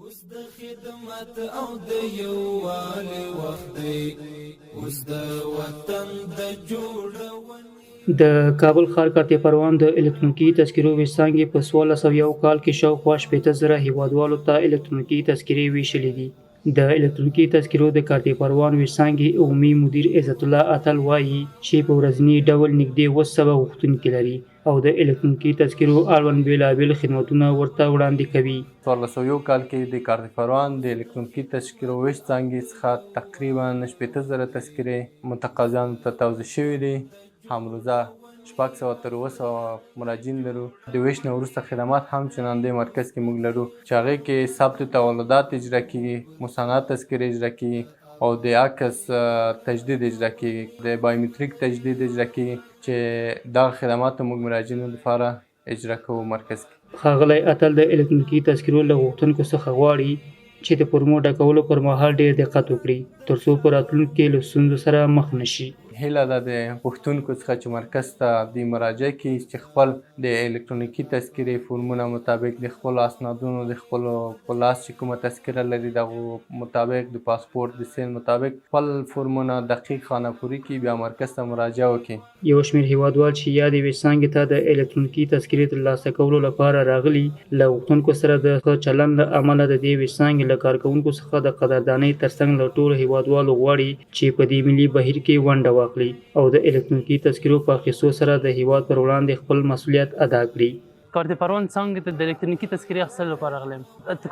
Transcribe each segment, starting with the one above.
اوس د خدمت او د یووالي وخت دی، اوس د وطن د جوړونې. د کابل ښار کارته پروان د الکترونیکي تذکرو وېش څانګې په 1401 کال کې شاوخوا 60,000 هېوادوالو ته الکترونیکي تذکرې وېشلې دي. د الکترونیکي تذکرو د کارته پروان وېش څانګې عمومي مدیر عزت الله اتل وايي چې په ورځني ډول نږدې 700 غوښتونکي لري او د الکترونیکي تذکرو اړوند بېلابېل خدمتونه ورته وړاندې کوي. 1401 کال کې د کارته پروان د الکترونیکي تذکرو وېش څانګې څخه تقریبا 60,000 تذکرې متقاضیانو ته توزیع شوې دي. همروزه 600 تر 700 مراجعین لرو. د وېش نه وروسته خدمات هم چنان دې مرکز کې موږ لرو چې هغې کې ثبت تولدات اجرا کېږي، مصنع تذکرې اجرا کېږي او د عکس تجدید اجرا کېږي، د بایومتریک تجدید اجرا کېږي چې دغه خدمات موږ مراجعینو لپاره اجرا کوو مرکز کې. ښاغلی اتل د الکترونیکي تذکرو له غوښتونکو څخه غواړي چې د فورمو ډکولو پر مهال ډېر دقت وکړي ترڅو په راتلونکي کې له ستونزو سره مخ نه شي. هیله ده د غوښتونکو څخه چې مرکز ته دوی مراجعه کړي چې خپل د الکترونیکي تذکرې فورمونه مطابق د خپلو اسنادونو د خپلو په لاس چې کومه تذکره لري دغو مطابق د پاسپورت د سیل مطابق خپل فورمونه دقیق خانه پوري کړي، بیا مرکز ته مراجعه وکړي. یو شمېر هېوادوال چې یادې وېش څانګې ته د الکترونیکي تذکرې ترلاسه کولو لپاره راغلي، له غوښتونکو سره د ښه چلند له امله د دې وېش څانګې له کارکوونکو څخه د قدردانۍ ترڅنګ له ټولو هېوادوالو غواړي چې په دې ملي بهیر کې ونډه واخلي او د الکترونیکي تذکرو په اخیستو سره د هېواد پر وړاندې خپل مسؤلیت ادا کړي. کارته پروان څانګې ته د الکترونیکي تذکرې اخیستلو لپاره راغلی یم.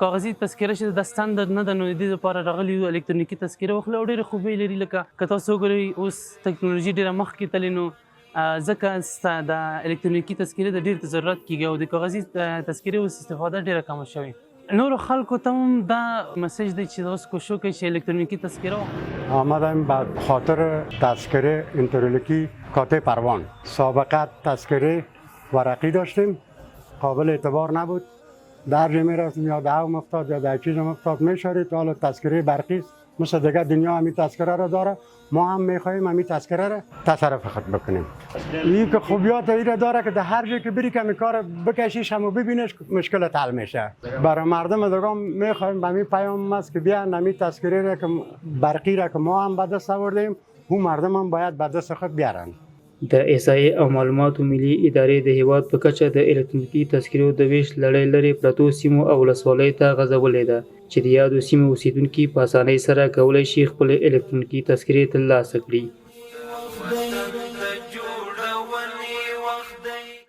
کاغذي تذکره چې دا ستندرد نه ده، نو د دې لپاره راغلي یو الکترونیکي تذکره واخلو او ډېرې خوبۍ لري. لکه که تاسو وګورئ اوس تکنالوژي ډېره مخکې تللې، نو ځکه د الکترونیکي تذکرې د ډېر ضرورت کېږي او د کاغذي تذکرې اوس استفاده ډېره کمه شوې. نورو خلکو ته هم دا مسج دی چې اوس کوشش وکړئ چې الکترونیکي تذکره واخلئ. آمدم به خاطر تذکره الکترونیکی کارته پروان. سابقه تذکره ورقی داشتیم، قابل اعتبار نبود، در جا میرفتیم یا ده افتاد یا در چیز افتاد میشارید. حالا تذکره برقی است، مثل دیگه دنیا همی تذکره را داره، ما هم میخواهیم همی تذکره را تصرف خود بکنیم. این که خوبیات ای را داره که در هر جای که بری که کار بکشیش هم و ببینیش مشکل حل میشه. برای مردم دیگه میخواهیم به همی پیام است که بیان همی تذکره را که برقی را که ما هم به دست آوردیم، او مردم هم باید به دست خود بیارن. د احصایې او معلوماتو ملي ادارې د هېواد په کچه د الکترونیکي تذکرو د وېش لړۍ لرې پرتو سیمو او ولسوالیو ته غځولې ده چې د یادو سیمو اوسېدونکي په اسانۍ سره کولی شي خپلې الکترونیکي تذکرې ترلاسه کړي.